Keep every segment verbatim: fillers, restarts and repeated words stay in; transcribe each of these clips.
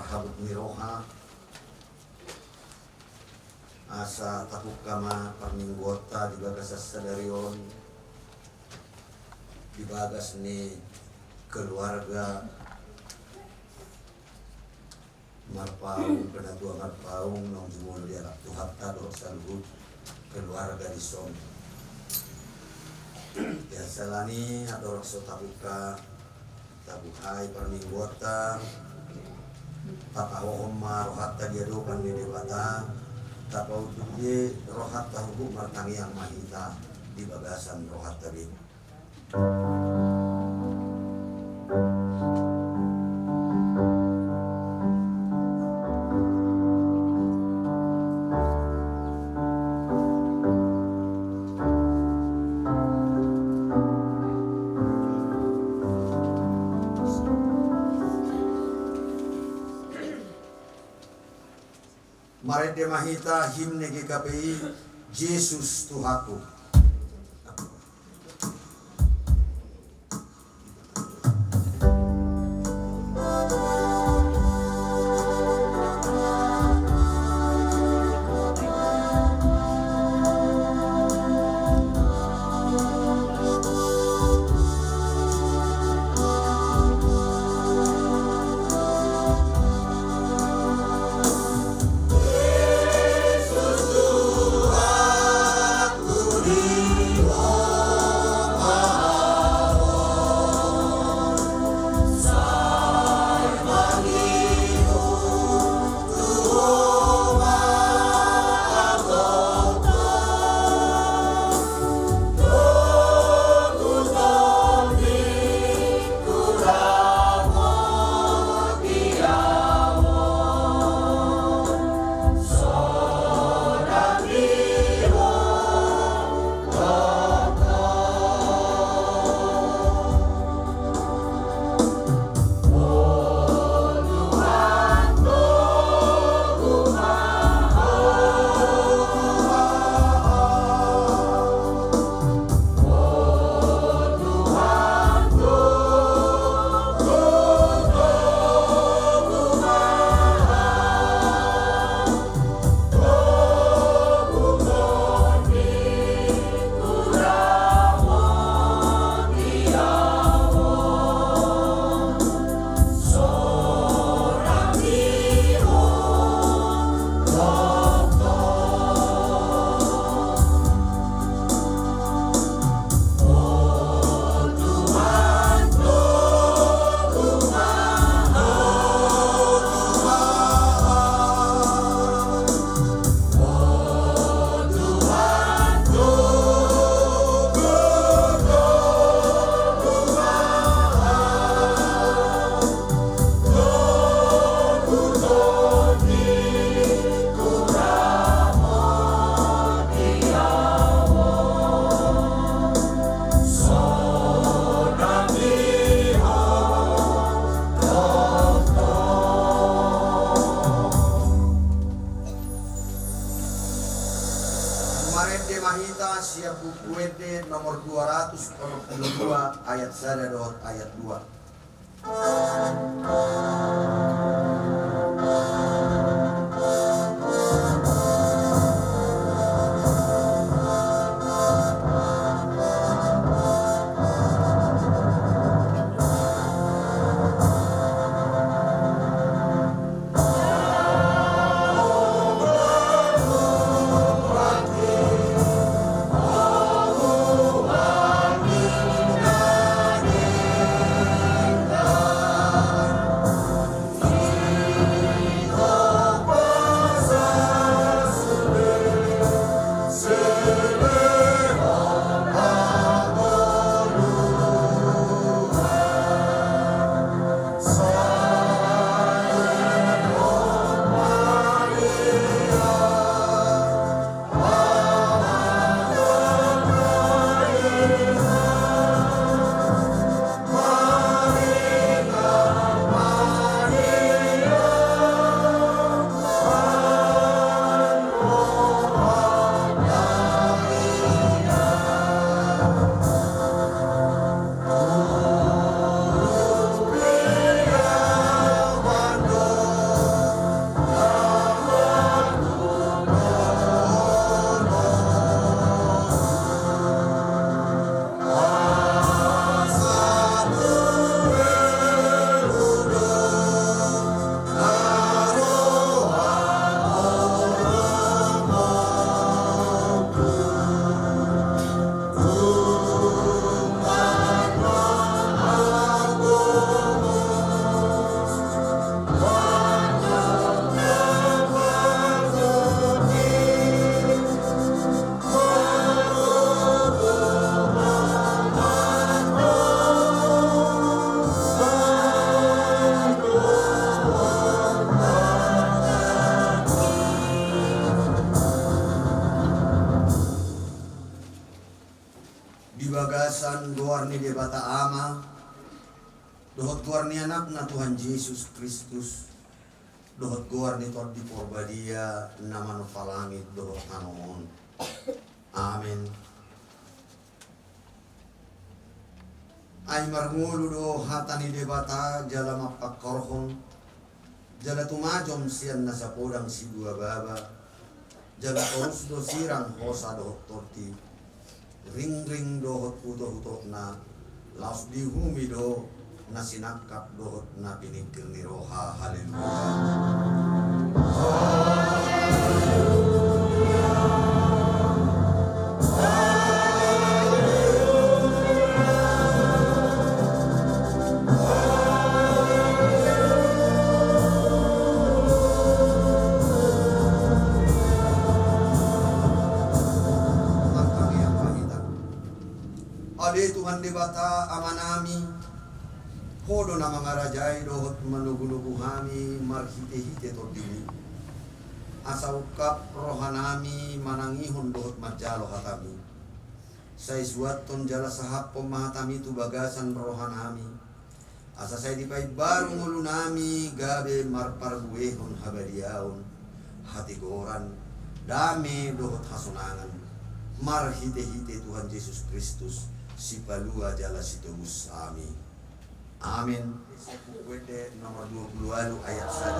Habot ni roha, asa tapungka ma parmingguonta di bagasan sadari on, di bagas ni keluarga Marpaung, Penatua Marpaung, naung jumolo dialap Tuhanta dohot saluhut keluarga dison. Ia siala ni andorang so tapungka, tabuhai parmingguonta, tapahohom ma rohanta di adopan ni Debata, tapaunduk be rohanta, huhut martangiang ma hita di bagasan rohanta be. Marende ma hita himne G K P I, Jesus Tuhanku. Marende ma hita sian Buku Ende nomor dua ratus onom pulu dua, ayat sada dohot ayat dua. Debata Ama, dohot goar ni Anakna Tuhan Jesus Kristus, dohot goar ni Tondi Porbadia na manompa langit dohot tano on. Amen. Ai marngolu do hata ni Debata jala mampangkorhon, jala tumajom sian na sapodang sidua baba, jala torus do sirang hosa dohot tondi, ringring dohot hutotutotna, laos diuhumi do na sinangkap dohot na piningkir ni roha. Haleluya. Martangiang ma hita. Ale Tuhan Debata Amanami, Ho do na mangarajai dohot manogunogu hami marhitehite TondiMi, asa ungkap rohanami manangihon dohot manjalo hataMi. Sai suanhon jala sahaphon ma hataMi tu bagasan rohanami, asa sai dipaimbaru ngolunami gabe marparbuehon habadiaon, hatigoran, dame dohot hasonangan, marhitehite Tuhan Jesus Kristus, Sipalua jala Sitobus hami. Amen. Isi Buku Ende nomor dua puluh walu ayat sada.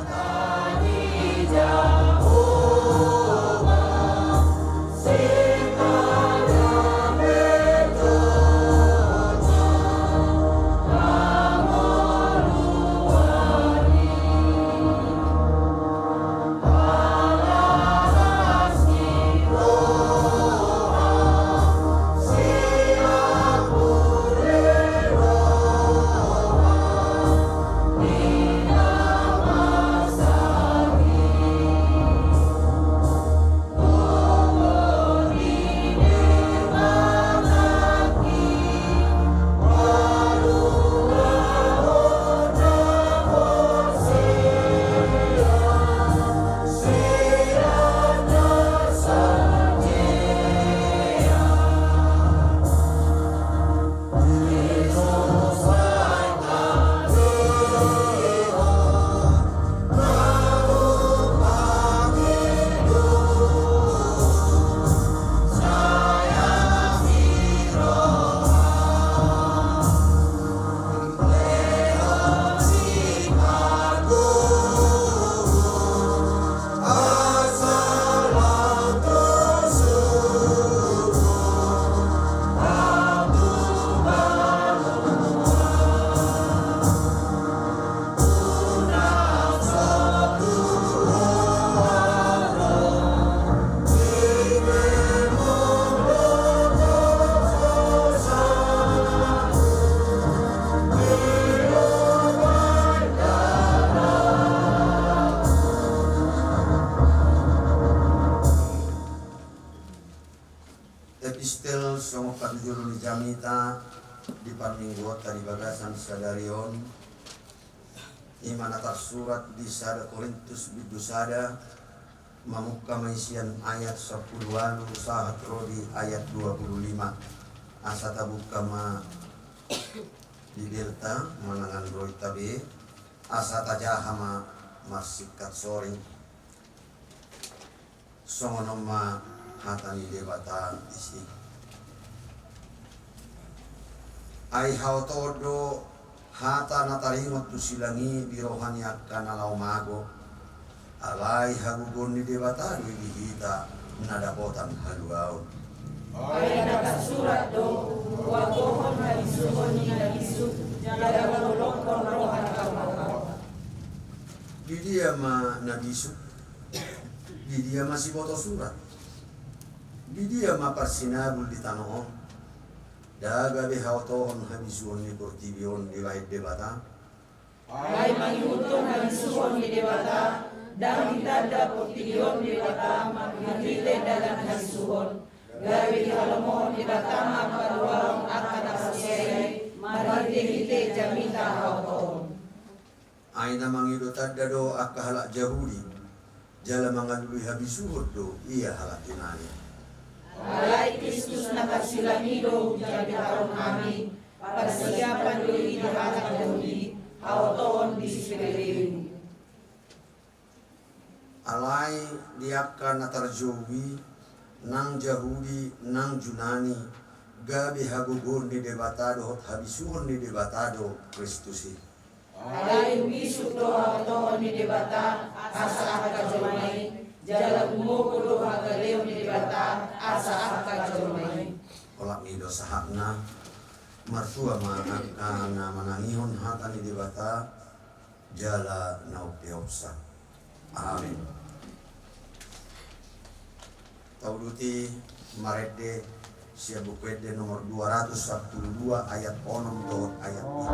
Epistel songon parjolo ni jamita di parmingguonta di bagasan sadari on, i ma na tarsurat di sada Korintus bindu sada, mamungka ma i sian ayat sampulu walu sahat ro di ayat dua pulu lima. Asa tabungka ma Bibelta manang Androidta be, asa tajaha ma marsingkat soring. Songon on ma hata ni Debata disi. Ai haotoon do hata na taringot tu silang i di roha ni angka na laho mago. Alai hagogoon ni Debata do i di hita na dapotan haluaon. Ai na tarsurat do, huagohon habisuhon ni na bisuk, jala huholonghon roha ni na hau. Di dia ma na bisuk? Di dia ma siboto surat? Di dia ma parsinabul di tano on? Ndada be haotohon habisuhon ni portibi on dibahen Debata? Ai mangihuthon habisuhon ni Debata, ndang ditanda portibi on Debata marhite dalan habisuhon, gabe dihalomohon Debata ma paruaon angka na porsea i marhitehite jamita haotoon. Ai na mangido tanda do angka halak Jahudi, jala mangalului habisuhon do ia halak Junani. Alai Kristus na tarsilang i do hujabetahon hami, Parsiapan do i di halak Jahudi, haotoon di si Pelehu. Alai di angka na tarjou i, nang Jahudi, nang Junani, gabe hagogoon ni Debata dohot habisuhon ni Debata do Kristus i. Alai umbisuk do haotoon ni Debata asa angka jolma i, jala gumogo do hagaleon ni Debata asa angka jolma i. Olat ni do sahatna, martua ma angka na manangihon hata ni Debata, jala na umpeopsa. Amin. Tauduti marende sian Buku Ende nomor dua ratus sampulu dua, ayat onom dohot ayat pitu.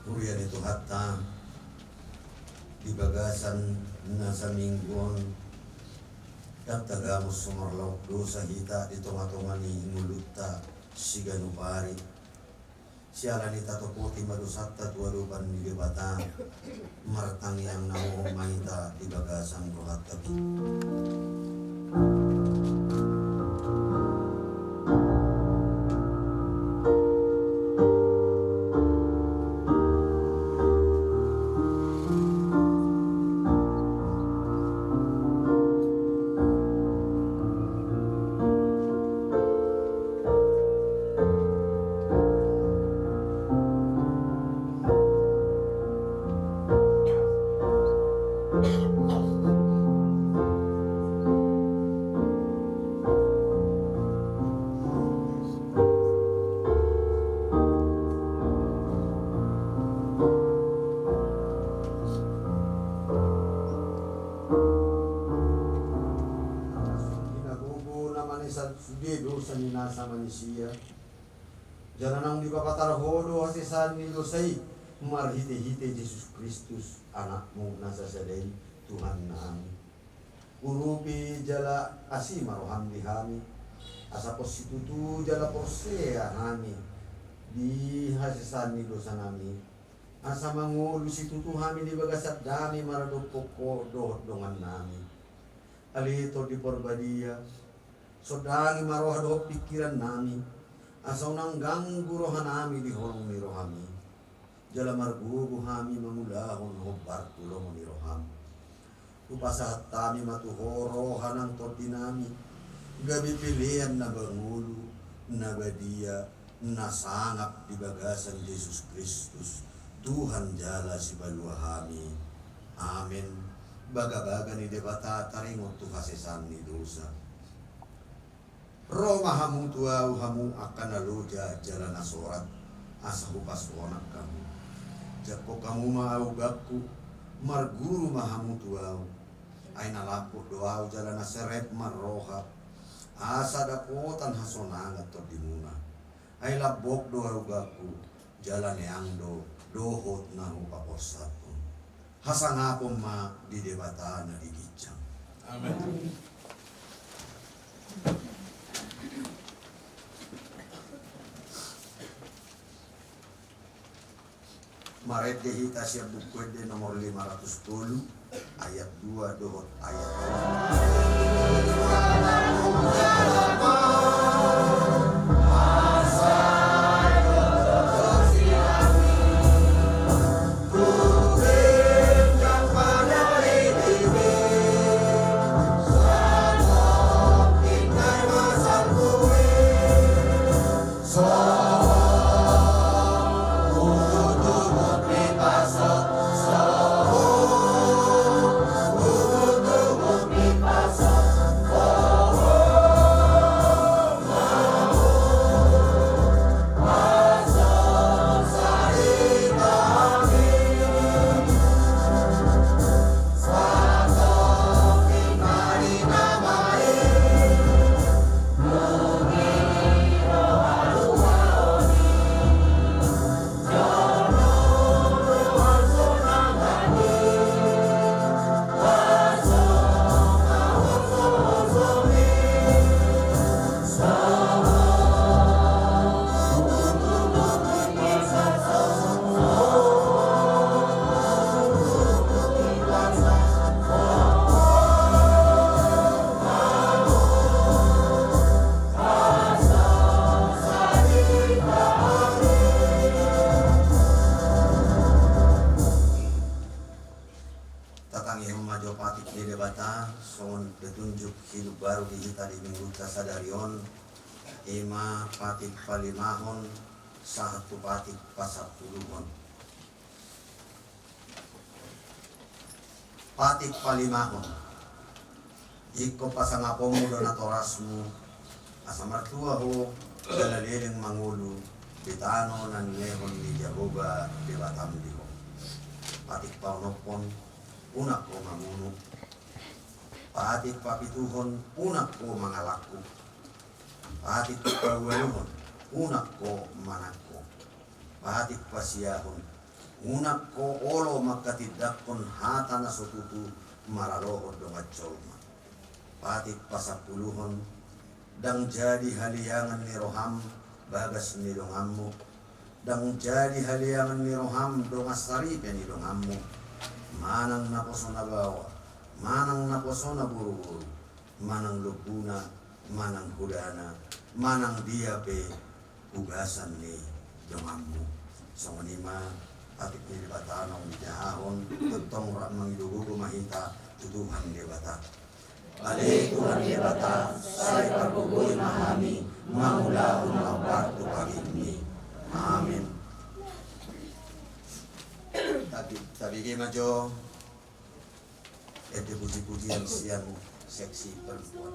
Huria ni Tuhanta, di bagasan na saminggu on, ndang tagamus so marlaok dosa hita di tonga-tonga ni ngolunta siganup ari. Siala ni i tatopoti ma dosanta tu adopan ni Debata, martangiang na hohom ma hita di bagasan rohanta. Hinagogo na manesan sude dosa ni nasa manisia. Jala naung dipapatar Ho do hasesaan ni dosa i marhite-hite Jesus Kristus, Anakmu na sasada i, Tuhannami. Urupi jala asi ma roham di hami, asa pos situtu jala porsea hami di hasesaan ni dosanami, asa mangolu situtu hami di bagasan dame maradophon Ho dohot dongannami. Ale Tondi Parbadia, sondangi ma roha dohot pingkirannami, asa unang ganggu rohanami di holong ni rohami. Jala margogo hami mangulahon hombar tu lomo ni roham. Hupasahat hami ma tu Ho roha nang tondinami, gabe pelean na mangolu, na badia, na sangap di bagasan Jesus Kristus, Tuhan jala Sipalua hami. Amen. Bagabaga ni Debata taringot tu hasesaan ni dosa. Ro ma hamu tu Ahu, hamu angka na loja jala na sorat, asa hupasahat hamu. Jangkon hamu ma augangku, marguru ma hamu tu Ahu. Ai na lambok do Ahu jala na serep ma roha, asa dapotan hasonangan tondimuna. Ai lambok do augangku, jala neang do dohot na hupaborsathon. Hasangapon ma di Debata na di ginjang. Amen. Marende hita sian Buku Ende nomor lima ratus tolu, ayat dua dohot ayat tolu. Tatangihon ma jo patik ni Debata, songon petunjuk hidup baru di hita di minggunta sadari on, i ma patik palimahon sahat tu patik pasampuluhon. Patik palimahon. Ingkon pasangaponmu do natorasmu, asa martua ho jala leleng mangolu di tano na nilehon ni Jahowa Debatam di ho. Patik paonomhon, unang ho mangunu. Patik papituhon, unang ho mangalangku. Patik paualuhon, unang ho manangko. Patik pasiahon, unang ho olo manghatindanghon hata na so tutu maralohon dongan jolma. Patik pasampuluhon, ndang jadi haliangan ni roham bagas ni donganmu. Ndang jadi haliangan ni roham dongan saripe ni donganmu. Manang naposo na baoa, manang naposo na boruboru, manang lombuna, manang hodana, manang dia pe bagasan ni donganmu. Songon i ma patik ni Debata naung dijahahon, tongtong rap mangido gogo ma hita tu Tuhan Debata. Ale Tuhan Debata, sai pargogoi ma hami mangulahon na hombar tu patikmi. Amin. Tapi, tapi ge ma jo. Ende puji-pujian sian seksi perempuan.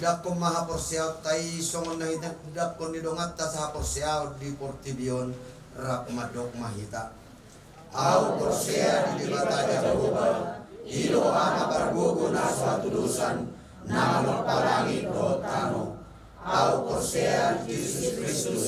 Dangkon ma haporseaonta i songon na hita dangkon ni donganta sahaporseaon di portibi on. Rap mandok ma hita. Ahu porsea di Debata Jahowa, i do Ama pargogo na so hatudosan, na manompa langit dohot tano. Ahu porsea di Jesus Kristus,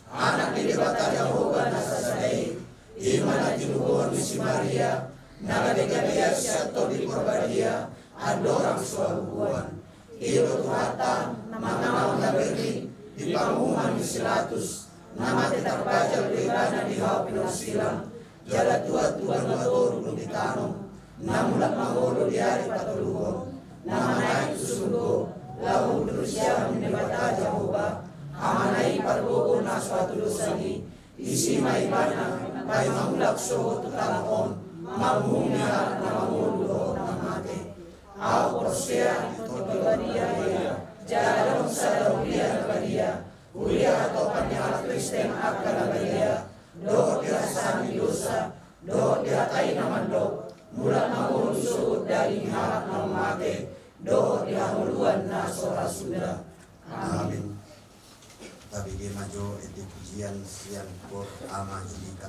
Anak ni Debata Jahowa na sasada i, i ma na tinubuhon ni si Maria, na gabe gabean sian Tondi Parbadia, andorang so habubuhan. I do Tuhanta, na mangangahon na berni, di panguhuman ni si Pilatus, na mate tarbajal do ibana di hau pinarsilang, jala tuat tu banua toru dung ditanom, na mulak mangolu di ari patoluhon, na manaek tu surgo, laho hundul siamun ni Debata Jahowa, Amana i pargogo na so hatudosan i, disi ma ibana, paima mulak sogot tu tano on, manguhumi halak na mangolu dohot na mate. Ahu porsea di Tondi Parbadia ia, jala adong sada huria na badia, huria hatopan ni halak Kristen angka na badia, dohot di hasesaan ni dosa, dohot di hata i na mandok, mulak mangolu sogot daging ni halak naung mate, dohot di hangoluan na so ra suda. Amin. Tabege ma jo ende pujian sian Koor Ama Judika.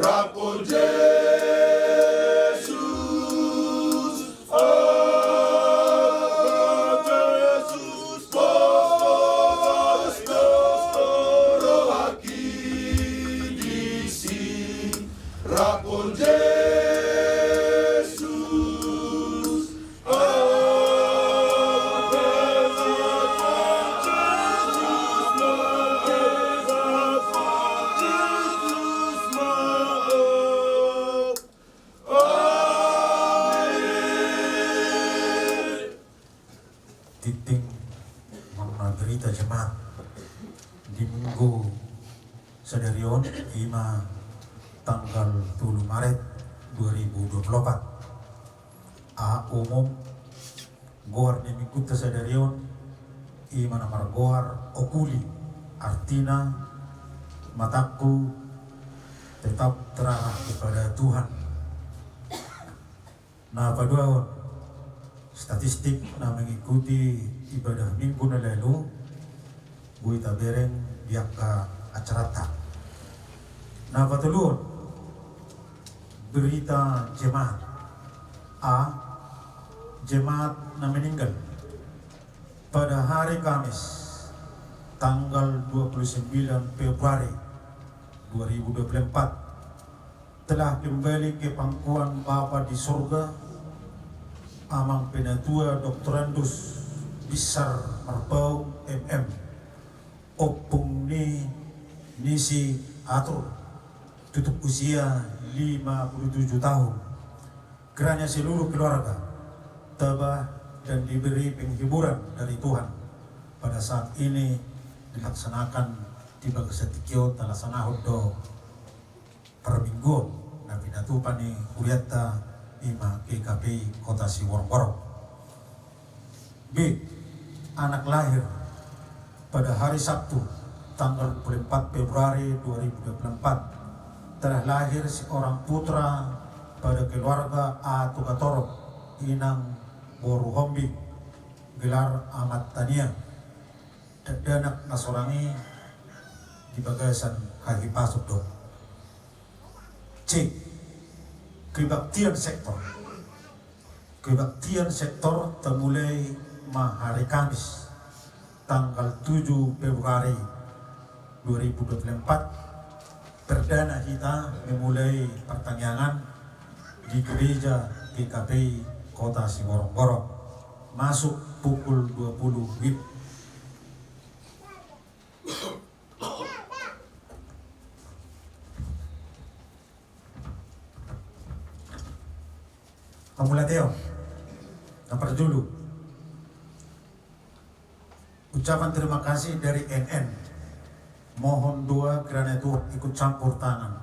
Rap on Jesus, oh, Jesus, oh, rohaki disi. Rap on Jesus, Tingting, mangana berita jemaat di minggu sadari on, ima tanggal tolu Maret dua ribu dua puluh opat. Aha umum goar ni minggunta sadari on, ima na margoar Okuli, artina matangku tetap terarah kepada Tuhan. Na paduahon, statistik na mengikuti ibadah minggu na lalu, boi tabereng di angka acaranta. Na patoluhon, berita jemaat. A, jemaat na meninggal. Pada hari Kamis, tanggal dua puluh sembilan Februari dua ribu dua puluh empat, telah kembali ke pangkuan Bapa di surga, Amang Penatua Doktorandus Binsar Marpaung, M M, ompung ni Nisi Atur, tutup usia lima puluh tujuh tahun. Kiranya seluruh keluarga tabah dan diberi penghiburan dari Tuhan. Pada saat ini dilaksanakan di bagasan tingki on, talaksanakan do parmingguon na pinatupa ni hurianta, ima G K P I Kota Siborongborong. B, anak lahir pada hari Sabtu, tanggal dua puluh empat Februari dua ribu dua puluh empat, telah lahir seorang putra pada keluarga A. Togatorop, Inang Boru Hombing, gelar Amat Tania. Dakdanak na sorang i di bagasan hahipason do. C, kebaktian sektor. Kebaktian sektor tamulai ma hari Kamis, tanggal tujuh Februari dua ribu dua puluh empat. Perdana hita memulai partangiangan di Gereja G K P I Kota Siborongborong, masuk pukul dua puluh W I B. Hamuliateon na parjolo, ucapan terima kasih dari N N. Mohon doa kiranya Tuhan ikut campur tangan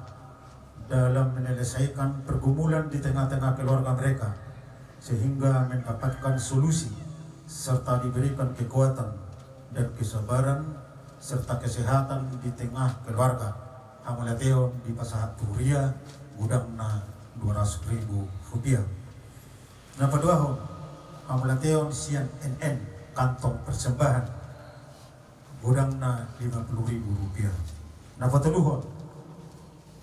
dalam menyelesaikan pergumulan di tengah-tengah keluarga mereka, sehingga mendapatkan solusi serta diberikan kekuatan dan kesabaran serta kesehatan di tengah keluarga. Hamuliateon dipasahat tu huria, godangna dua ratus ribu rupiah. Na paduahon, hamuliateon sian N N, kantong persembahan, godangna lima puluh ribu rupiah. Na patoluhon,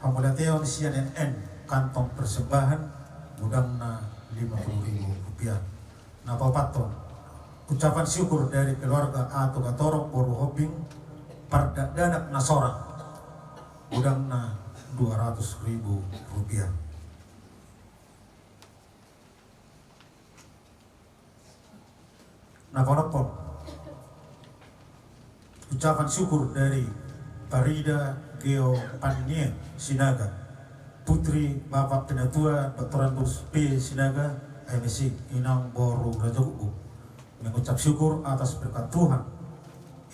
hamuliateon sian N N, kantong persembahan, godangna lima puluh ribu rupiah. Na paopathon, ucapan syukur dari keluarga A. Togatorop Boru Hombing, pardakdanak na sorang, godangna dua ratus ribu rupiah. Na paonomhon, ucapan syukur dari Farida Geo Pannie Sinaga, putri Bapak Penatua Doktorandus P. Sinaga, M Si, Inang Boru Raja Gukguk, mengucap syukur atas berkat Tuhan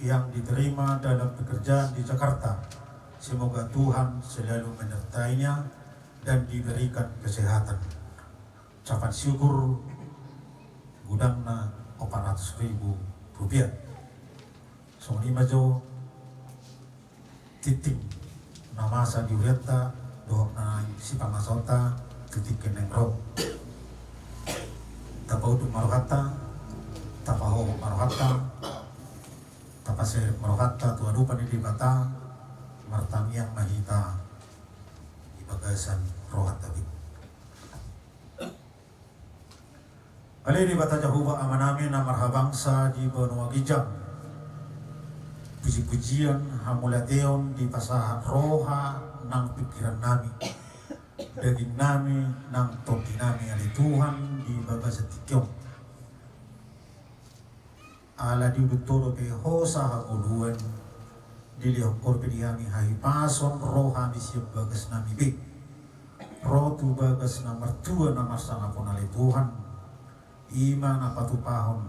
yang diterima dalam pekerjaan di Jakarta. Semoga Tuhan selalu menyertainya dan diberikan kesehatan. Ucapan syukur, godangna opat ratus ribu rupiah. Songon i ma jo tingting na masa di hurianta dohot na sipamasaonta tu tingki na naeng ro. Tapaunduk ma rohanta, tapahohom ma rohanta, tapaserep ma rohanta tu adopan ni Debata. Martangiang ma hita. Di bagas San rohanta be. Ale Debata Jahowa Amanami na marhabangsa di banua ginjang, puji-pujian, hamauliateon dipasahat roha nang pingkirannami, dagingnami nang tondinami ale Tuhan di bagasan tingki on. Ala diudut Ho dope hosa hangoluan, dilehon Ho dope di hami hahipason ro hami sian bagasnami be ro tu bagas na martua na marsangap on ale Tuhan. I ma na patupahon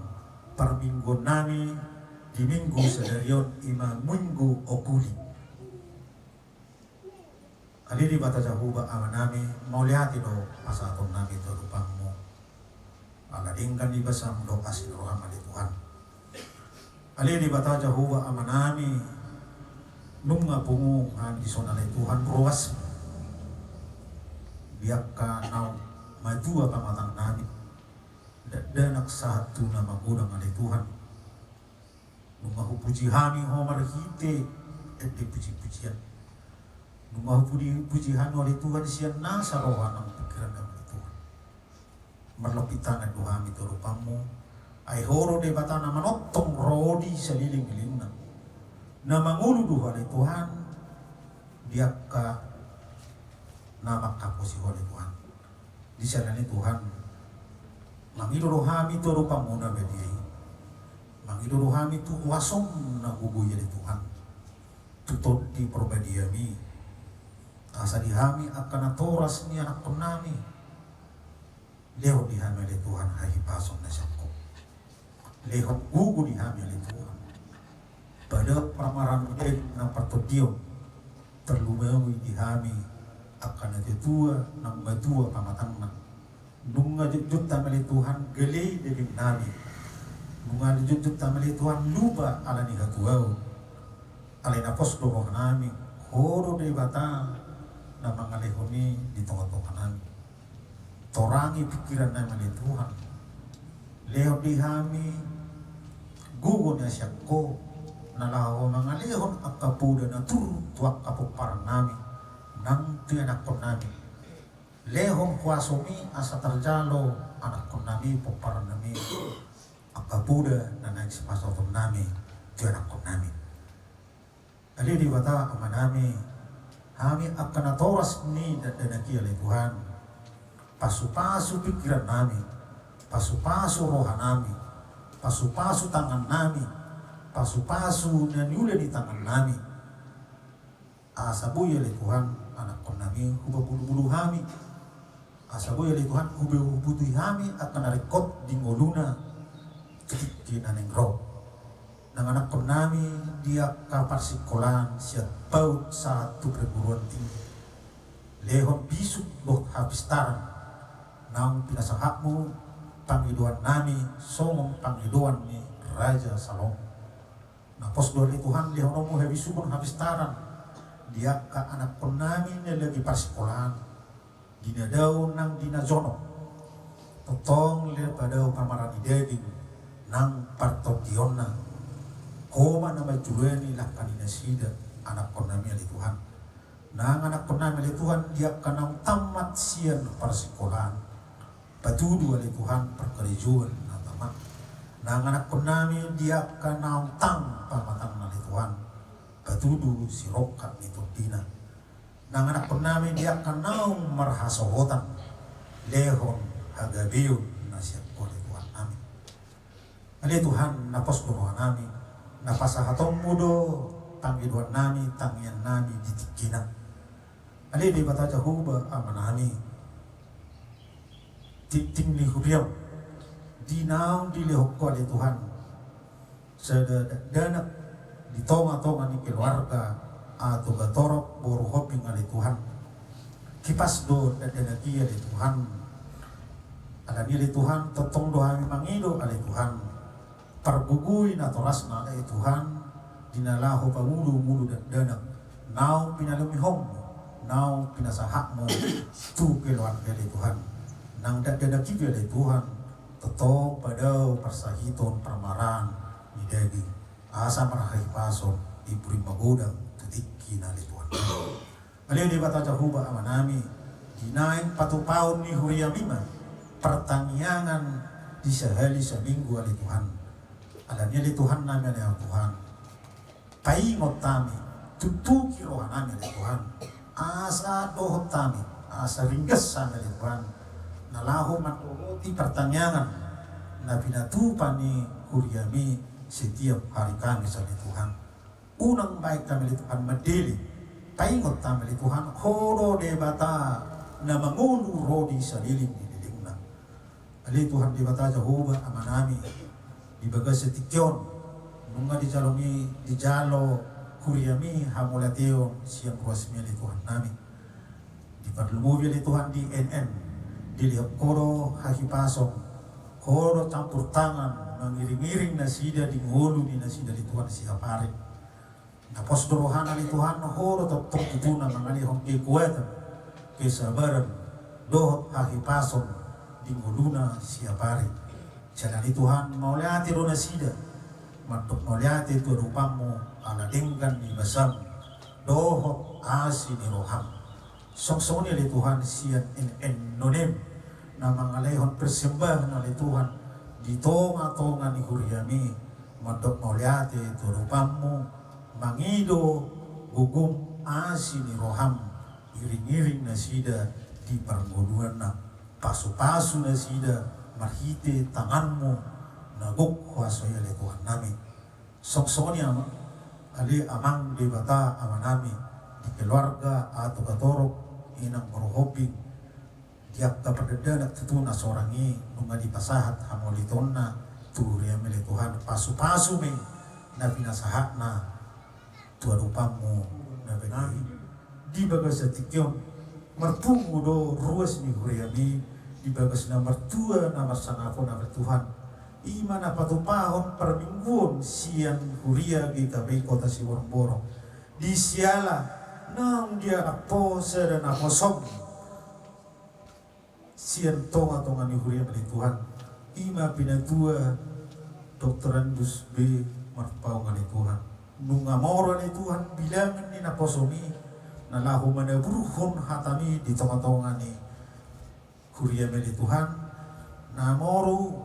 parmingguonnami di minggu sadari on, i ma Minggu Okuli. Ale Debata Jahowa Amanami, mauliate do pasahatonnami tu adopanMu. Ala denggan ni basaM dohot asi ni rohaM ale Tuhan. Ale Debata Jahowa Amanami, nunga pungu hami dison ale Tuhan ruas di angka naung matua pamatangnami, dakdanak sahat tu na magodang ale Tuhan. Nunga hupuji hami Ho marhite ende puji-pujian. Nunga hupuji, hupuji hami ale Tuhan sian nasa roha nang pingkirannami ale Tuhan. Marlompit tangan do hami tu adopanMu. Ai Ho do Debata na manongtong ro di salelenglelengna. Na mangolu do Ho ale Tuhan di angka na mangkaposi Ho ale Tuhan. Di siala ni i Tuhan, mangido do hami tu adopanMu na badia i. Mangido do hami tu huasoM na gogo i ale Tuhan, tu Tondi ParbadiaMi. Asa di hami angka natoras ni anakkonnami, lehon di hami ale Tuhan hahipason na sian Ho. Lehon gogo di hami ale Tuhan. Padaok parmaraan ni daging nang partondion. Tarlumobi di hami angka natuatua nang matua pamatangna. Nunga jotjot hami ale Tuhan gale dagingnami. Nunga jotjot hami ale Tuhan lupa ala ni hatuaon. Alai na pos do rohanami, Ho do Debata na mangalehon i di tongatonganami. Torangi pingkirannami ale Tuhan. Lehon di hami gogo na sian Ho, na laho mangalehon angka poda na turut tu angka pomparangnami nang tu anakkonnami. Lehon huasoMi asa tarjalo anakkonnami, pomparannami, angka poda na naeng sipasahatonnami tu anakkonnami. Ale Debata Amanami, hami angka natoras ni dakdanak i ale Tuhan, pasupasu pingkirannami, pasupasu rohanami, pasupasu tangannami, pasupasu na niula ni tangannami. Asa boi ale Tuhan anakkonnami hupabulubulu hami. Asa boi ale Tuhan hupabotohi hami angka na ringkot di ngoluna tu tingki na naeng ro. Nang anakkonnami di angka parsingkolaan sian PAUD sahat tu perguruan tinggi, lehon bisuk dohot hapistaran naung pinasahatMu pangidoannami songon pangidoan ni Raja Salomo. Na pos do ale Tuhan lehononMu habisukon hapistaran di angka anakkonnami na lagi parsingkolaan, di na dao nang di na jonok. Tongtong le padao parmaraan ni daging nang partondionna. Ho ma na manjoloani langka ni nasida anakkonnami ale Tuhan. Nang anakkonnami ale Tuhan di angka naung tammat sian parsingkolaan, patudu ale Tuhan parkarejoan na tama. Nang anakkonnami di angka naung tang pamatangna ale Tuhan, patudu sirongkap ni tondina. Nang anakkonnami di angka naung marhasohotan, lehon hagabeon na sian Ho ale Tuhannami. Ale Tuhan, na pos do rohanami, na pasahatonMu do pangidoannami, tangiannami di tingkina. Ale Debata Jahowa Amanami, tingting ni huriaM, di naung dilehon Ho ale Tuhan, sada dakdanak di tongatonga ni keluarga, Toga Torop boru Hombing ale Tuhan. Hipas do dakdanak i ale Tuhan. Alani i ale Tuhan, tongtong do hami mangido ale Tuhan, pargogoi natorasna ale Tuhan, di na laho pangulungulu dakdanak naung pinalomiHoM, naung pinasahatMu tu keluarga ale Tuhan. Nang dakdanak i pe ale Tuhan, tongtong padao parsahiton parmaraan ni daging, asa marhahipason di pudi magodang tu tingkina ale Tuhannami. Ale Debata Jahowa Amanami, Di naeng patupaon ni huriami ma partangiangan di sahali saminggu ale Tuhan. Alani i ale Tuhan nami ale Tuhan, paingot hami, tuktuki roha nami ale Tuhan, asa dohot hami, asa ringgas hami ale Tuhan, na laho mandohoti partangiangan na pinatupa ni huriami setiap hari Kamis ale Tuhan. Unang baen hami ale Tuhan mandele, paingot hami ale Tuhan, Ho do Debata na mangolu ro di saleleng ni lelengna. Ale Tuhan Debata Jahowa Ama nami, di bagasan tingki on nunga dijalo ni, dijalo huriami hamauliateon sian ruasmi ale Tuhan nami. Diparlumobi ale Tuhan di N N, dilehon Ho do hahipason, Ho do campur tangan mangiring-iring nasida di ngolu ni nasida ale Tuhan siapari. Na pos do rohana ale Tuhan, Ho do tongtong tutu na mangalehon kekuatan, kesabaran, dohot hahipason di ngoluna siapari. Jala ale Tuhan mauliate do nasida, mandok mauliate tu adopanmu ala denggan ni basam dohot asi ni roham. Songon i ale Tuhan sian N N Nonem na mangalehon persembahan ale Tuhan di tonga-tonga ni huriami, mandok mauliate tu adopanmu, mangido gogom asi ni roham, iring-iring nasida di parngoluanna, pasu-pasu nasida marhite tanganmu na gok huaso i ale Tuhan nami. Songon i ama, ale Amang Debata Ama nami, di keluarga Atogatorop, Inang Borhombing, di angka pardandanan tutu na sorang i nunga dipasahat hamauliateonna tu huriami ale Tuhan, pasu-pasu ma i na pinasahatna tu adopanmu na badia i. Di bagasan tingki on marpungu do ruas ni huriami di bagas na martua na marsangap on ale Tuhan, i ma na patupahon parmingguon sian huria G K P I Kota Siborongborong, di siala naung dianap Ho sada naposom sian tonga-tonga ni huriam ale Tuhan, i ma pinatua Doktorandus B Marpaung ale Tuhan. Nunga molo ale Tuhan bilangan ni naposom i na laho manaburhon hatami di tonga-tonga ni huriam ale Tuhan, na molo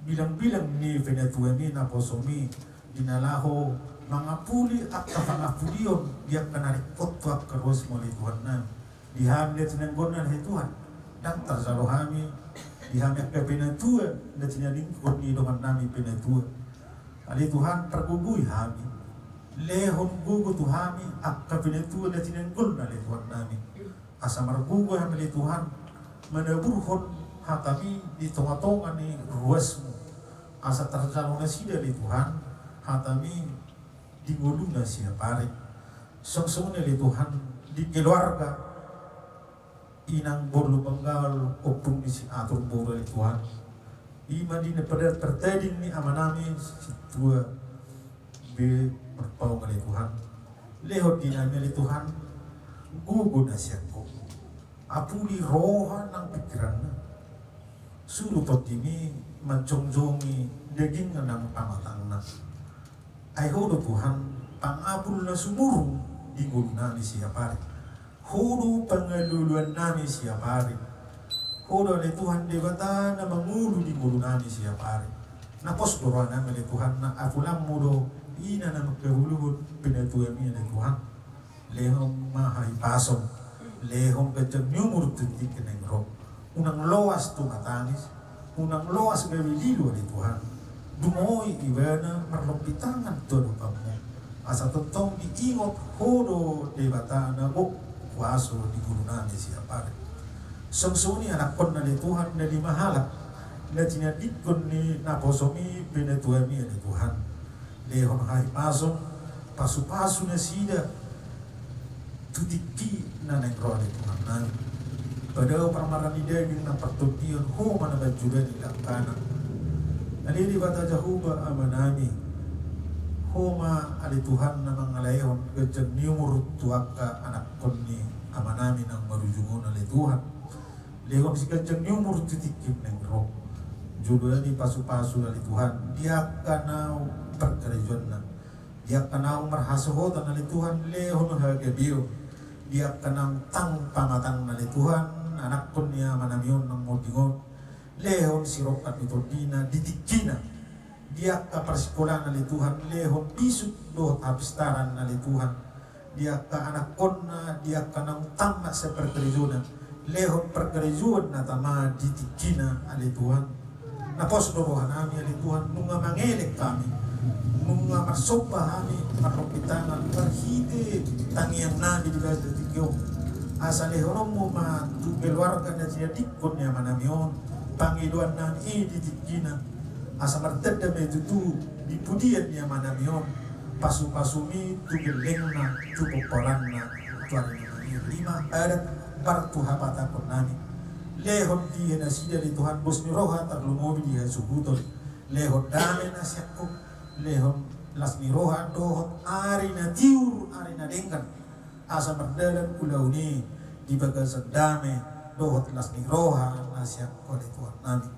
bilang-bilang ni pinatuami naposom i di na laho mangapuli angka pangapulion di angka na ringkot tu angka ruasmu ale Tuhan nami. Di hami na tinanggonna ale Tuhan, ndang tarjalo hami, di hami angka pinatua na tinanggonna i dongan nami pinatua. Ale Tuhan, pargogoi hami, lehon gogo tu hami angka pinatua na tinanggonna ale Tuhan nami. Asa margogo hami ale Tuhan manaburhon hatami di tonga-tonga ni ruasmu, asa tarjalo nasida ale Tuhan hatami di ngoluna siapari. Songon i ale Tuhan di keluarga Inang Borlu Panggal, ompung ni si Atur Boru ale Tuhan, i ma di na pada partading ni ama nami si tua B Marpaung ale Tuhan. Lehon di nami ale Tuhan gogo na sian Ho, apuli roha nang pingkiranna, suru tondimi manjongjongi dagingna nang pamatangna. Ai Ho do Tuhan pangapul na sumurung di ngolu nami siapari. Ho do pangalualuan nami siapari. Ho do ale Tuhan Debata na mangolu di ngolu nami siapari. Na pos do roha nami ale Tuhan, na apulanmu do i na mangkabuluhon pinatuami ale Tuhan. Lehon ma hahipason, lehon ganjang ni umur tu tingki na naeng ro. Unang loas tu matangis, unang loas gabe lilo ale Tuhan. Dumoi ibana marlompit tangan tu adopanmu, asa tongtong diingot Ho do Debata na gok huaso di ngolu nami siapari. Songon i anakkonna ale Tuhan na lima halak na tinadingkon ni naposom i pinatuami ale Tuhan. Lehon hahipason, pasu-pasu nasida tu tingki na naeng ro ale Tuhan nami. Padao parmaraan ni daging nang partondion, Ho ma na manjulani langkana. Ale Debata Jahowa Ama nami, Ho ma ale Tuhan na mangalehon ganjang ni umur tu angka anakkon ni ama nami naung marujung on ale Tuhan. Lehon siganjang ni umur tu tingki na naeng ro. Jolo ni pasu-pasu ale Tuhan di angka naung parkarejoanna, di angka naung marhasohotan ale Tuhan, lehon hagabeon. Di angka naung tang pamatangna ale Tuhan, anakkon ni amanami on naung monding on, lehon sirongkap ni tondina di tingkina. Di angka parsikolana ale Tuhan, lehon bisuk dohot hapistaran ale Tuhan. Di angka anakkonna, di angka naung tang ma sian parkarejona, lehon parkarejoan na tama di tingkina ale Tuhan. Na pos do rohanami ale Tuhan, nunga mangelek hami, nunga marsomba hami marrompit tangan marhite tangiangnami di bagasan tingki on. Asa lehononmu ma tu keluarga na tinadingkon ni amanami on pangidoannami i di tingkina. Asa martanda ma i tutu di pudian ni amanami on pasupasumi tu gellengna, tu pomparanna, tu ari na mangihut. I ma adat martuhapatangkonnami. Lehon di nasida ale Tuhan dos ni roha tarlumobi di hasuhuton. Lehon dame na sian Ho, lehon las ni roha dohot ari na tiur, ari na denggan. Asa mardalan ulaon i di bagasan dame dohot las ni roha na sian Ho ale Tuhannami.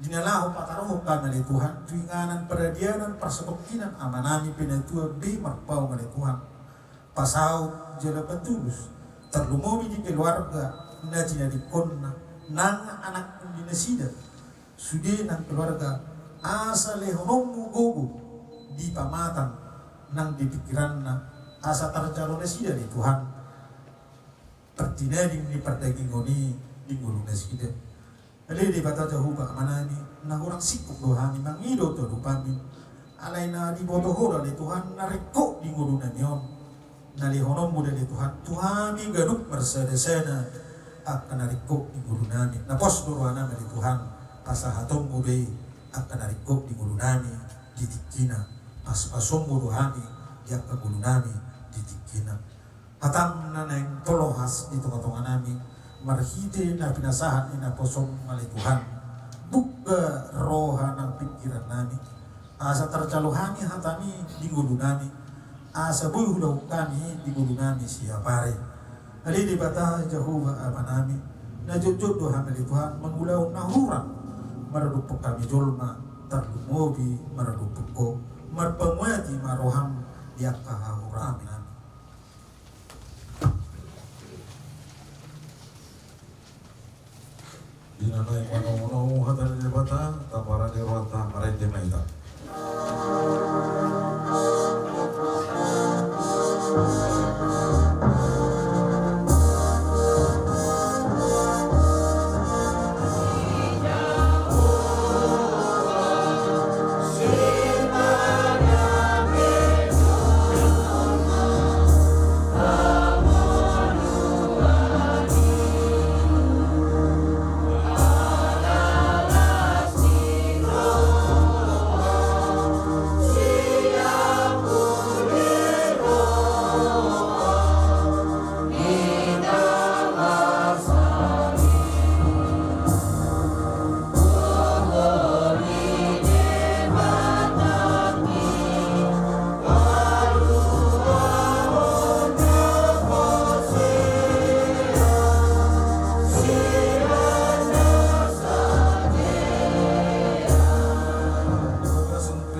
Di na laho pataruhon hami ale Tuhan tu inganan paradianan parsatongkinan amanami Pinatua B. Marpaung ale Tuhan. Pasaut jala patulus, tarlumobi di keluarga na tinadingkonna, nang anakkon ni nasida, sude nang keluarga, asa lehononmu gogo di pamatang nang di pingkiranna, asa tarjalo nasida ale Tuhan partinading ni pardagingon i di ngolu nasida. Ale Debata Jahowa amanami, na hurang singkop do hami mangido tu adopanmi. Alai na diboto Ho do ale Tuhan na ringkot di ngolunami on. Na lehononmu do ale Tuhan tu hami ganup marsadasada angka na ringkot di ngolunami. Na pos do rohanami ale Tuhan, pasahatonmu do i angka na ringkot di ngolunami di tingkina. Paspasonmu do hami di angka ngolunami di tingkina. Hatam na naeng toloas di tongatonganami, marhite na pinasahat ni naposom ale Tuhan, buka roha nang pingkirannami, asa tarjalo hami hatami di ngolunami, asa boi huulahon hami di ngolunami siapari. Ale Debata Jahowa amanami, na jotjot do hami ale Tuhan mangulahon na hurang maradophon hami jolma, tarlumobi maradophon Ho, marpanguati ma roham di angka hahurangan nami. Di na naeng manomunomu hata ni Debata, taparade rohanta, marende ma hita.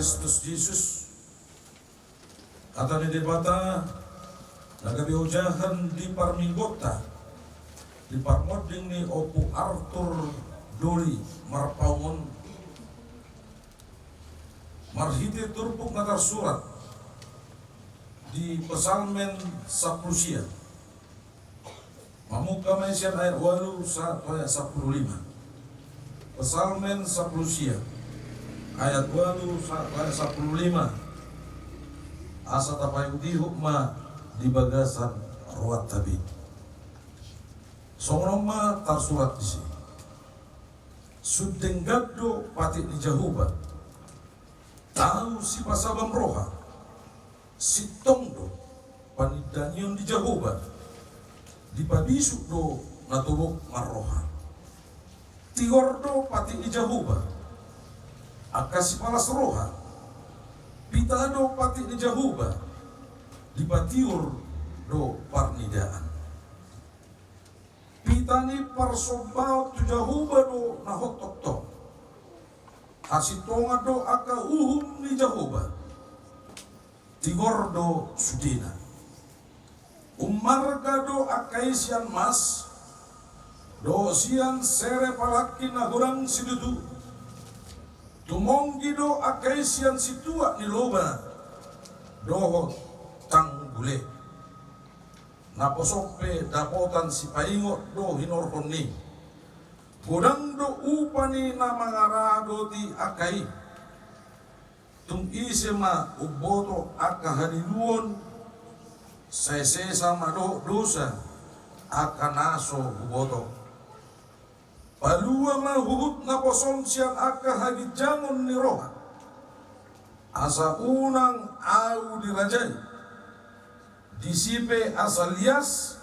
Kristus Jesus. Hata ni Debata na gabe ojahan di parmingguonta, di parmonding ni Ompu Arthur Doli Marpaung on, marhite turpuk na tarsurat di Psalmen sampulu sia. Mamungka ma i sian ayat ualu sahat tu ayat sampulu lima. Psalmen sampulu sia, ayat ualu sahat tu ayat sampulu lima. Asa tapaihutihut ma di bagasan rohanta be. Songon on ma tarsurat disi. Sun denggan do patik ni Jahowa, tau sipasabam roha. Sintong do panindangion ni Jahowa, dipabisuk do na tobok marroha. Tigor do patik ni Jahowa angka sipalas roha. Pita do patik ni Jahowa, dipatiur do parnidaan. Pita ni parsombaon tu Jahowa do na hot tongtong. Hasintongan do angka uhum ni Jahowa. Tigor do sudena. Ummarga do angka i sian mas, dohot sian sere palangki na godang situtu. Tumonggi do angka i sian situak ni loba dohot tanggule. Naposo pe dapotan sipaingot do hinorhon ni. Godang do upa ni na mangaradoti angka i. Tung ise ma umboto angka haliluon, sai sesa ma dohot dosa angka na so huboto. Palua ma huhut naposom sian angka haginjangon ni roha, asa unang ahu dirajai. Disi pe asa lias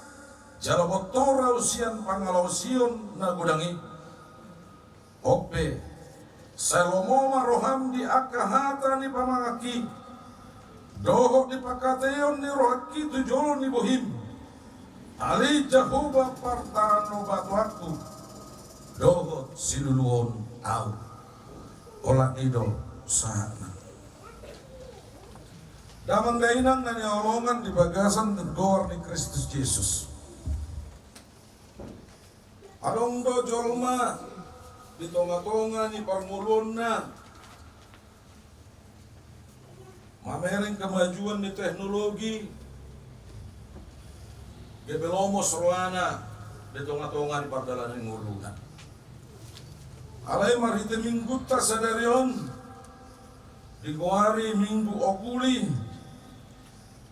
jala bontor ahu sian pangalaosion na godang i. On pe, sai lomo ma roham di angka hata ni pamanganki dohot di pangkataion ni rohangki tu jolo ni bohim. Ale Jahowa partanobatoanku dohot siluluon ahu. Olat ni do sahatna. Damang dainang na hinaholongan di bagasan goar ni Kristus Jesus. Adong do jolma di tongatonga ni parngoluonna mamereng kemajuan ni teknologi, gabe lomos rohana di tongatonga ni pardalanan ni ngoluna. Alai marhite minggunta sadari on, digoari Minggu Okuli,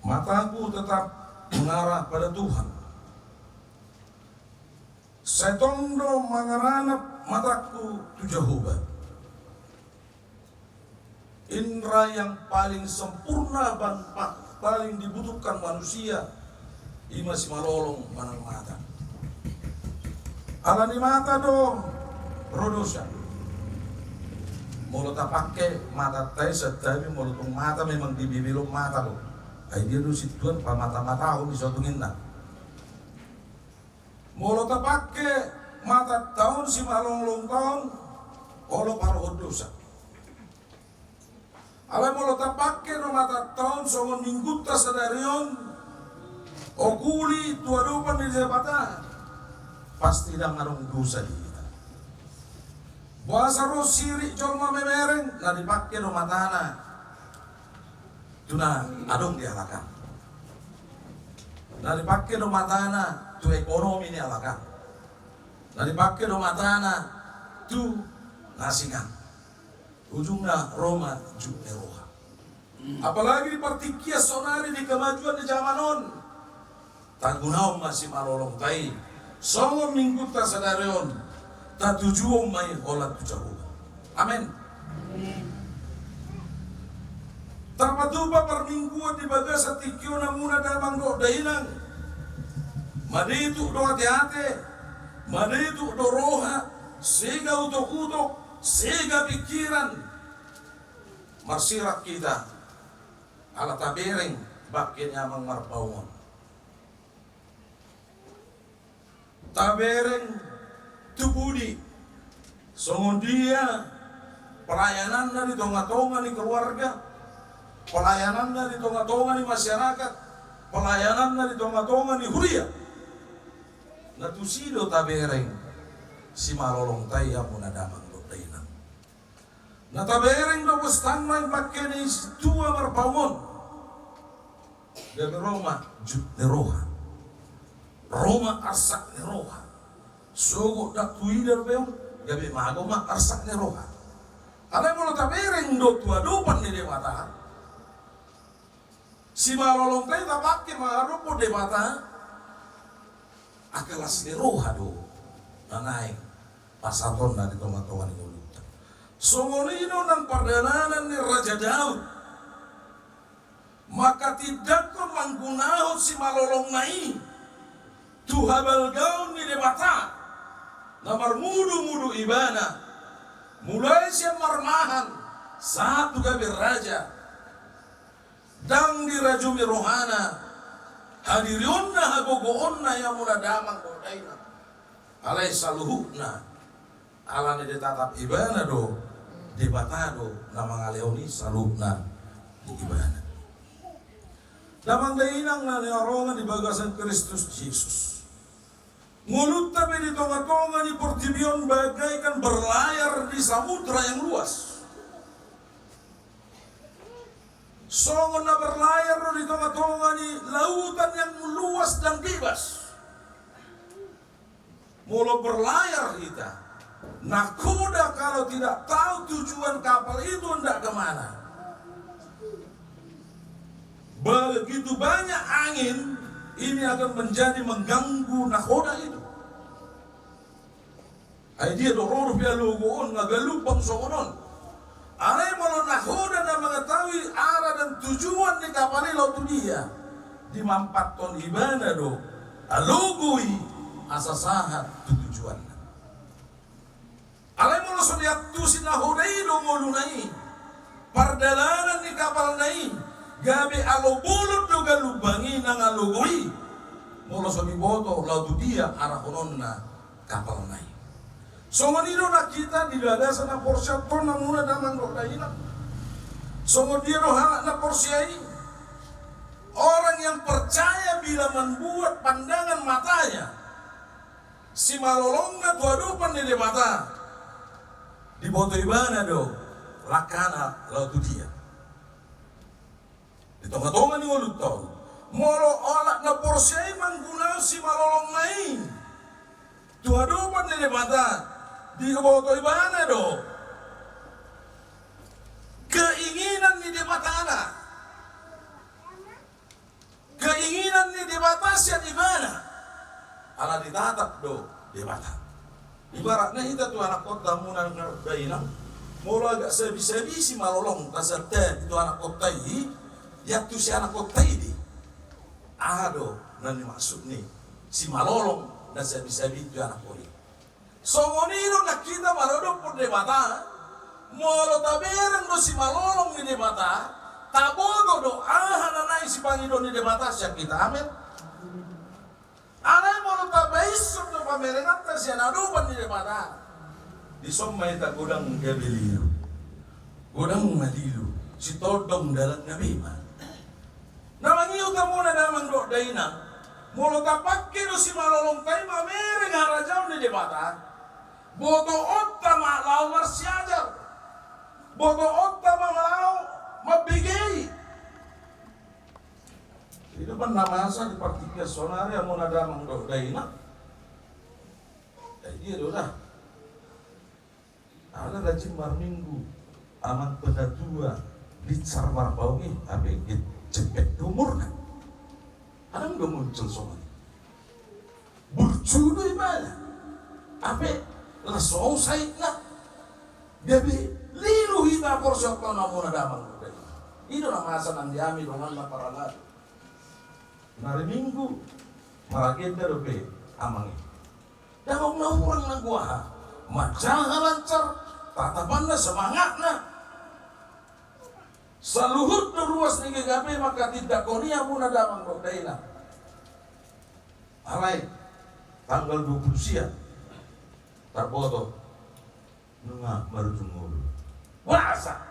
mataku tetap mengarah pada Tuhan. Sai tong do mangaranap mataku tu Jahowa. Indra yang paling sempurna dan pa-, paling dibutuhkan manusia, i ma simalolong manang mata. Alani mata do ro dosa. Molo tapangke matanta i, santabi molo tung mata memang dibibilon mata do. Ai dia do sintuan pamatamatahon i sotung inna. Molo tapangke matanta on simalolongta on, olo parohon dosa. Alai molo tapangke do matanta on songon minggunta sadari on, okuli tu adopan ni Debata, pasti ndang adong dosa di hita. Boasa ro sirik jolma memereng, na dipangke do matana tu na adong di halak an. Na dipangke do matana tu ekonomi ni halak an. Na dipangke do matana tu na asing an. Ujungna ro ma jut ni roha. Apalagi di partingkian saonari di kemajuan ni jaman on. Tagunaon ma simalolongta i, songon minggunta sadari on, tatujuon ma i holan tu Jahowa. Amen. Tapatupa parmingguon di bagasan tingki on hamuna damang dohot dainang. Madituk do ateate, madituk do roha, sega utokutok, sega pingkiran. Marsirang hita, ala tabereng bangke ni Amang Marpaung on. Tabereng tu pudi, songon dia pelayananna di tongatonga ni keluarga, pelayananna di tongatonga ni masyarakat, pelayananna di tongatonga ni huria. Na tusi do tabereng simalolongta i, hamuna damang dohot dainang. Na tabereng do bostangna i bangke ni sintua Marpaung on. Gabe ro ma jut ni roha, ro ma arsak ni roha. Sogot ndang huida dope on, gabe mago ma arsak ni roha. Alai molo tabereng do tu adopan ni Debata, simalolongta i tapangke mangadophon Debata, angka las ni roha do na naeng pasahatonna di tongatonga ni ngolunta. Songon i do nang pardalanan ni Raja Daud, mangkatindangkon manggunahon simalolongna i tu habalgaon ni Debata na marmudumudu ibana, mulai sian marmahan sahat tu gabe raja. Ndang dirajumi rohana, hadirionna, hagogoonna, i hamuna damang dohot dainang. Alai saluhutna ala ni ditatap ibana do, Debata do na mangalehon i saluhutna di ibana. Damang dainang na hinaholongan di bagasan Kristus Jesus. Ngolunta pe di tonga-tonga ni portibi on bagaikan berlayar di samudra yang luas. Songon na berlayar do di tonga-tonga ni lautan yang luas dan bebas. Molo berlayar hita, nakhoda kalau tidak tahu tujuan kapal itu hendak kemana. Begitu banyak angin, ini akan menjadi mengganggu nakhoda itu. Ai dia do ro dope alogo on, nga galumbang songon on. Alai molo nakhoda na mengetahui arah dan tujuan ni kapal i laho tu dia, dimampathon ibana do alogo i asa sahat tu tujuanna. Alai molo so diantusi nakhoda i do ngoluna i, pardalanan ni kapalna i, gabe alo bolon do galumbang i nang alogo i, molo so diboto laho tu dia arahononna kapalna i. Songon i do nang hita di bagasan na porseaon hamuna damang dohot dainang. Songon dia do halak na porsea i? Orang yang percaya bila membuat pandangan matanya simalolongna tu adopan ni Debata, diboto ibana do langkana laho tu dia. Di tonga-tonga ni ngolunta on, molo halak na porsea i manggunahon simalolongna i tu adopan ni Debata, diboto ibana do keinginan ni Debatana. Keinginan ni Debata sian ibana, ala ditatap do Debata. Ibaratna hita tu anakkonta hamuna damang dainang, molo agak sabi-sabi simalolongta sian hita tu anakkonta i, iantusi anakkonta i di. Aha do na nimaksud ni simalolong na sabi-sabi tu anakkon i? Songon i do nang hita maradophon Debata. Molo tabereng do simalolong ni Debata, taboto do aha na naeng sipangido ni Debata sian hita. Amen. Alai molo tabaishon do pamerenganta sian adopan ni Debata, dison ma hita godang gabe lilu. Godang ma lilu, sitondong dalanna be ma. Na mangihut hamuna damang dohot dainang, molo tapangke do simalolongta i mamereng harajaon ni Debata, botoonta ma laho marsiajar, botoonta ma laho mambege i. I do na masa di partingkian saonari hamuna damang dohot dainang. Ai dia do da. Ala rajin marminggu amang penatua Blitar Marpaung i, hape get cepet do umurna. Adong do muncul songon i. Burju do ibana. Hape laos saitna. Gabe lilu hita porseaon hamuna damang dohot dainang. I do na masa nang di hami donganna parhalado. Nari Minggu maragenda dope amang i. Dang adong na hurang nanggo aha. Manjaha lancar, tatapanna, semangatna. Saluhut do ruas ni G K P manghatindanghon i hamuna damang dohot dainang. Alai tanggal dua puluh sia tarboto nunga marujung ngolu. Boasa?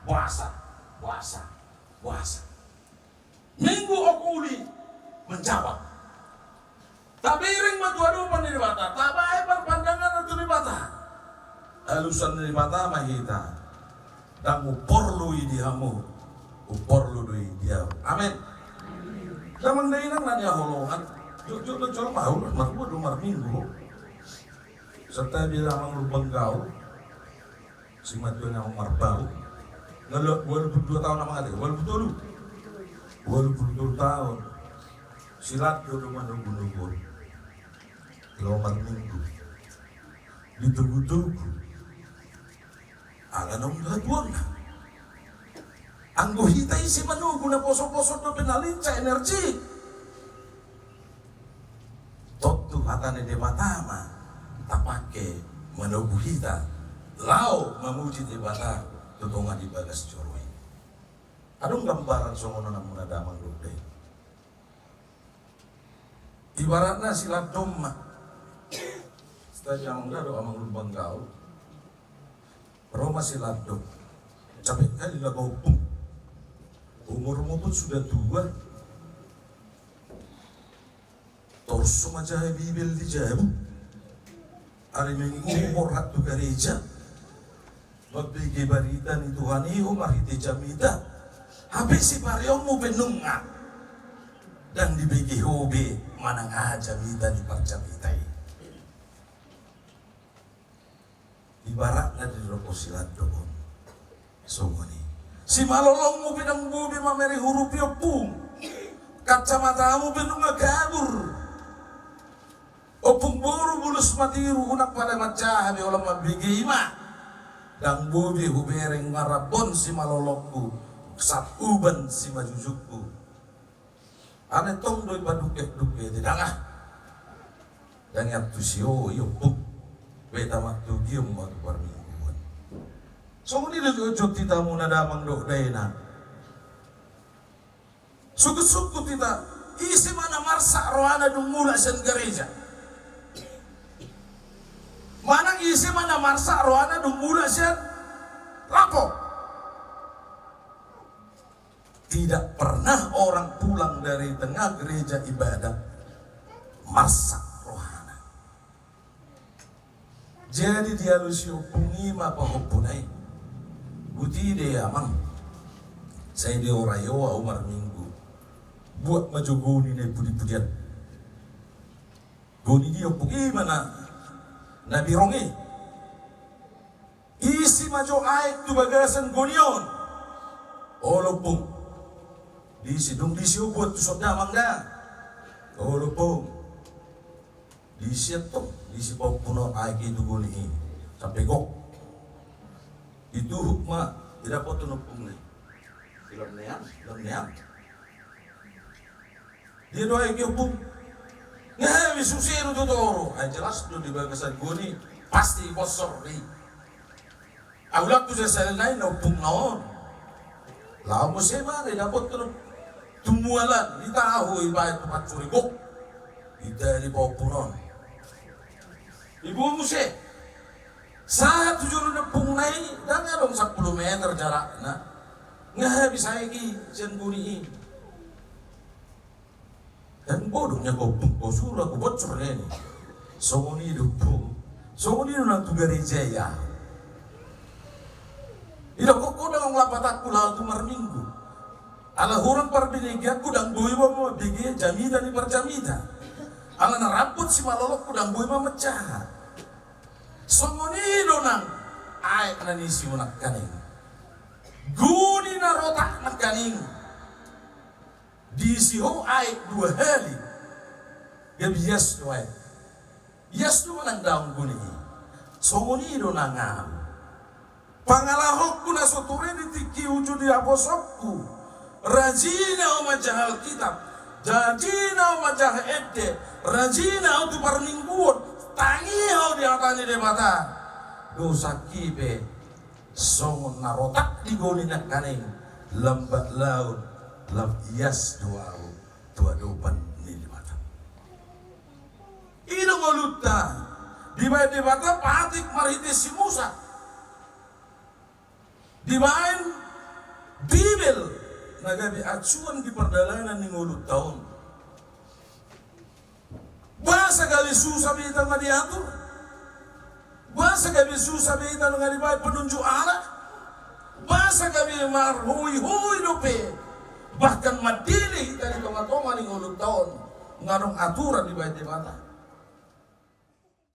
Boasa? Boasa? Boasa? Minggu oku uli menjawab. Tabereng ma tu adopan ni Debata, tabahen ma pandanganna tu Debata. Alusan ni Debata ma hita. Dang umporlu i di hamu, umporlu do i di ahu. Amen. Damang dainang na hinaholongan. Jotjot do jolma, ahu marhua do marminggu. Santabi amang Lumban Gaol. Simantua ni amang Marpaung. Lalu ualu pulu dua taon amang ate, ualu pulu tolu. Ualu pulu tolu taon. Silando do manogunogu on. Laho marminggu. Ditogutogu. Ala naung hatuaonna. Anggo hita ise manogu na posoposo dope na lincah energi. Tontu hata ni Debata ma tapangke manogu hita laho mamuji Debata tu tonga ni bagas joro i. Adong gambaran songon on amuna damang dohot dainang. Ibaratna silandom ma. Setaja amang da do amang Lumban Gaol. Ro ma silandom. Capek kali laba ompung. Umurmu pun sudah tua. Torso ma jaha Bibel di jabu. Ari Minggu borhat tu gareja, mambege barita ni Tuhan i ho marhite jamita. Hape sipareonmu pe nunga ndang dibege ho be manang aha jamita ni parjamita i. Ibaratna di roko silandok on. Songon i. Simalolongmu pe ndang boi be mamereng hurupi ompung. Kacamatamu pe nunga kabur. Ompung boru bulus matiru, unang pada manjaha be, holan mambege i ma. Ndang boi be hubereng marambon simalolongku sahat uban simajujungku. Alai tong do i padungke-dungke, ndang ah. Ndang i antusi ho i ompung. Beta ma tu giom ma tu parmingguan. Songon i do jotjot hita muna damang dohot dainang. Sungkun-sungkun hita, ise ma na marsak rohana dung mulak sian gareja? Manang ise ma na marsak rohana dung mulak sian lapo? Tidak pernah orang pulang dari tengah gereja ibadah marsak rohana. Jadi dialusi ompung i ma pahompuna i. Boti do i amang. Sai diora-ora au marminggu. Buat ma jo goni na i pudi-pudian. Goni di ompung i ma na, na birong i. Isi ma jo aek tu bagasan goni on. Olo ompung. Diisi, dung diisi ho buat tu son damang da. Olo ompung. Diisi antong, diisi pahompuna on aek i tu goni i. Sampe gok. Dituhuk ma, didapothon ompungna i. Ilam nean, ilam nean. Dia do aek i ompung. Nga habis use do tu toru. Ai jelas do di bagasan goni pasti bosor do i. Ahu laho tu sesel nai na ompungna on. Laho muse ma na didapothon tu mualan, ditahu ibaen tu pansur i gok. Ida di pahompuna on. Iboan muse. Sahat tu jolo ni ompungna i, ndang adong sampulu meter jarakna. Nga habis aek i sian goni i. Ndang bodo nian ompung, ho sura, ho bocor nai. Songon i do ompung. Songon i do nang tu gareja i ahu. Idokkon ho ndang lapatanku laho tu marminggu. Ala hurang parbegeanku ndang boi ma mambege jamita ni parjamita. Ala na rambot simalolongku ndang boi ma manjaha. Songon i do nang aek na niisi ho nangkaning. Goni na rotak nangkaning. Diisi ho aek dua hali. Gabe ias do aek. Ias do manang daong goni i. Songon i do nang ahu. Pangalahonku na so ture di tingki uju di naposonku. Rajin ahu manjaha Alkitab. Rajin ahu manjaha ende. Rajin ahu tu parmingguon. Tangi ahu di hata ni Debata. Dosangki pe songon na rotak di goni nangkaning, lambat laun lam ias do ahu tu adopan ni Debata. I do ngolunta dibaen Debata patik marhite si Musa. Dibaen Bibel na gabe acuan di pardalanan ni ngolunta on. Boasa gabe susa be hita nunga diatur? Boasa gabe susa be hita nunga dibaen penunjuk arah? Boasa gabe marhuhuy-huhuy dope, bahkan mandele hita di tonga-tonga ni ngolunta on, nga adong aturan dibaen Debata?